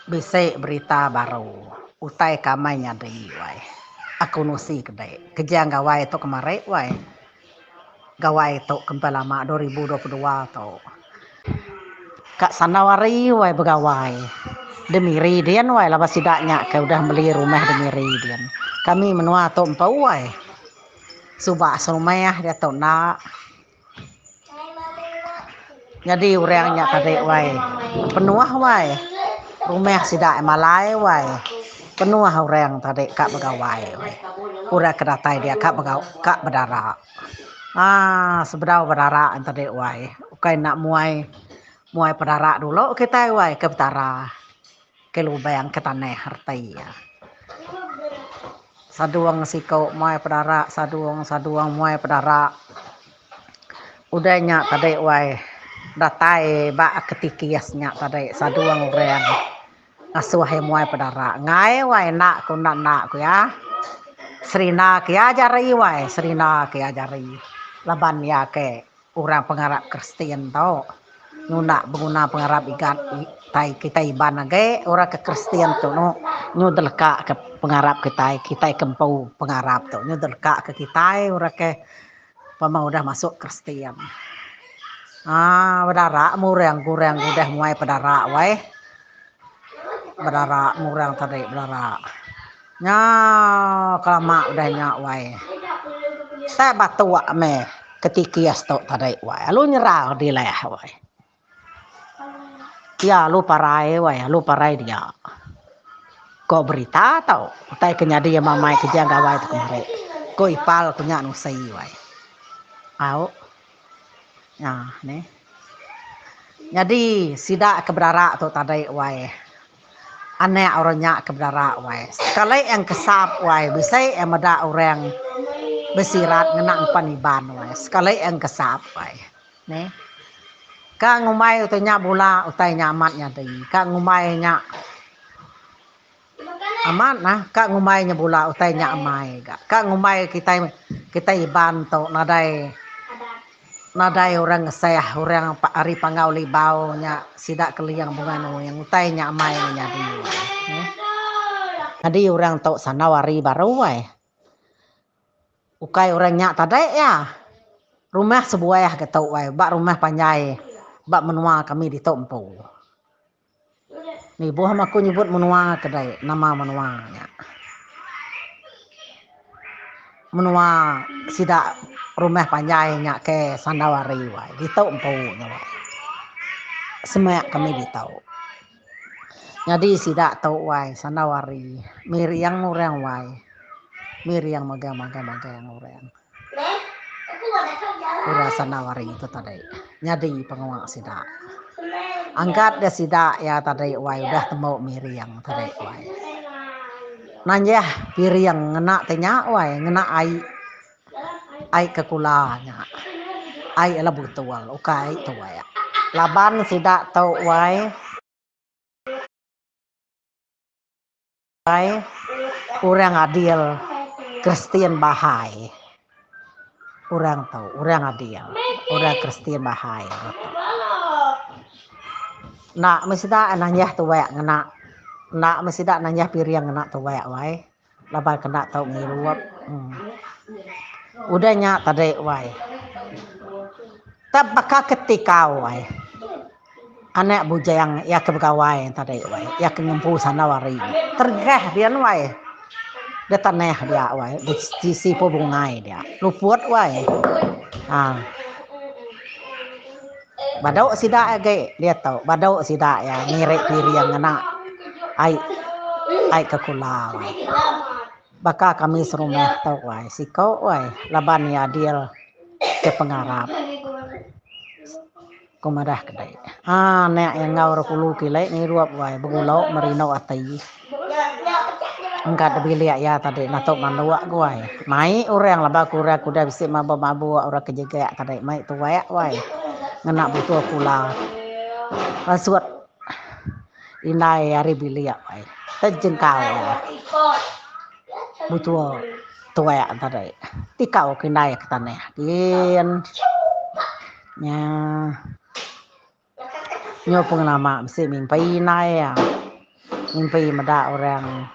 Bisi berita baru utai ke amai nyadi wai. Aku nusi kedai kejang gawai tu kemari wai. Gawai tu ke empai lama 2022 tu. Ka sandau hari wai begawai di Miri din wai laban sida nya ke udah meli rumah di Miri din. Kami menua tu empu wai. Suba serumah diatu enda. Nyadi orang nya tadi wai penuh wai rumah sida malai wai penuh orang tadi ka begawai wai. Orang ke datai dia ka begaw ka bedara aaa sebedau bedara tadi wai ukai enda muai muai pedara dulu kitai wai ke petara. Ke lubang ke tanah reti iya. Sadung siko muai pedara sadung sadung muai pedara. Udah nya tadi wai datai ba ketikis nya tadi sadung orang ngasuh iya muai pedara. Enggai wai enda ku enda enda ku iya. Serina ke iya jari wai serina ke iya jari laban iya ke Orang pengarap Kristian tu nguna beguna pengarap igat tai kitai Iban agi orang ke Kristian tu nu nyu deleka ke pengarap kitai kitai ke empu pengarap tu nyu deleka ke kitai orang ke pama udah masuk Kristian. Aaa bedara murang kurang udah muai pedara weh. Bedara murang tadi bedara. Nya kelama udah nya wai. Sai batuk meh ketikis tu tadi wai lalu nyerau dilah wai. Iya lalu parai wai lalu parai dia. Ko berita tau utai ke nyadi amai keja gawai tu kemari. Ko ipal ku nya nusi wai. Au. Nya neh. Nyadi sida ke bedara tu tadi wai. Anak orang nya ke bedara wai. Sekali yang kesap wai bisi yang meda orang besirat ngena empan Iban wai. Sekali yang kesap wai. Neh. Ka ngumbai utai nya bula utai nya amat nyadi. Ka ngumbai nya amat nah. Ka ngumbai nya bula utai nya amai ga. Ka ngumbai kitai kitai Iban tu nadai Nadai orang ngesah orang ari Panggau Libau nya sida Keling Bunga Nuing utai nya amai ne nyadi wai. Nyadi orang tu sandau ari baru wai. Ukai orang nya tadi iya. Rumah sebuah ke tu wai ba rumah panjai ba menua kami ditu empu. Nibuh meh aku nyebut menua ke dei nama menua nya. Menua sida rumah panjai nya ke sandau hari wai ditu empu nya wai. Semak kami ditu. Nyadi sida tu wai sandau hari miring orang wai. Miring magang magang magang orang. Ura sandau hari tu tadi nyadi pengawa sida. Angkat ga sida iya tadi wai udah tembu miring tadi wai. Nanjah piring ngena ti nya wai ngena ai ai ke kula nya. Ai ila butul ukai ai tuak. Laban sida tu wai. Ai orang adil Kristian Bahai. Orang tu orang adil orang Kristian Bahai. Enda meh sida nanyah tuak ngena enda meh sida nanyah piring ngena tuak wai laban kena tau ngirup uhh. Udah nya tadi wai tap baka ketikau wai. Anak bujang iya ke begawai tadi wai iya ke ngempu sandau hari tergah dian wai da tanah dia wai da sisi pun bungai dia luput wai um badu sida agi diatu badu sida iya ngirik piring ngena ai ai ke kula wai baka kami serumah tu wai siko wai laban iya adil ke pengarap. Ku madah kedai. Haa anak iya enggau orang kulu kili ngirup wai begulo merindu ati. Engka da bilik iya tadi natuk manduk ku wai. Mai orang laban ku orang ke udah bisi mabuk mabuk orang ke jegak tadi mai tuak wai ngena butul kula. Pansut indai ari bilik wai tejengkau iya butul. Tuak tadi tikau ke indai ke tanah gin nya nyu pengelama bisi mimpi indai iya. Mimpi meda orang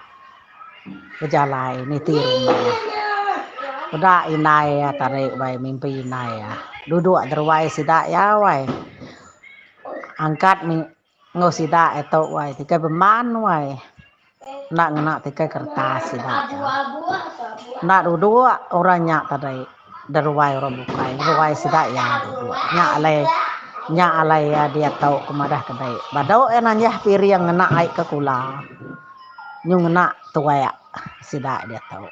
bejalai niti rumah. Peda indai iya tadi wai mimpi indai iya. Duduk deruai sida iya wai. Angkat mih enggau sida iya tu wai tikai bemban wai. Enda ngena tikai kertas sida iya. Enda duduk orang nya tadi deruai orang bukai deruai sida iya duduk. Nya alai nya alai iya diatu ku madah kedai. Badu iya nanjah piring ngena ai ke kula. Nyu ngena tuak sida diatu.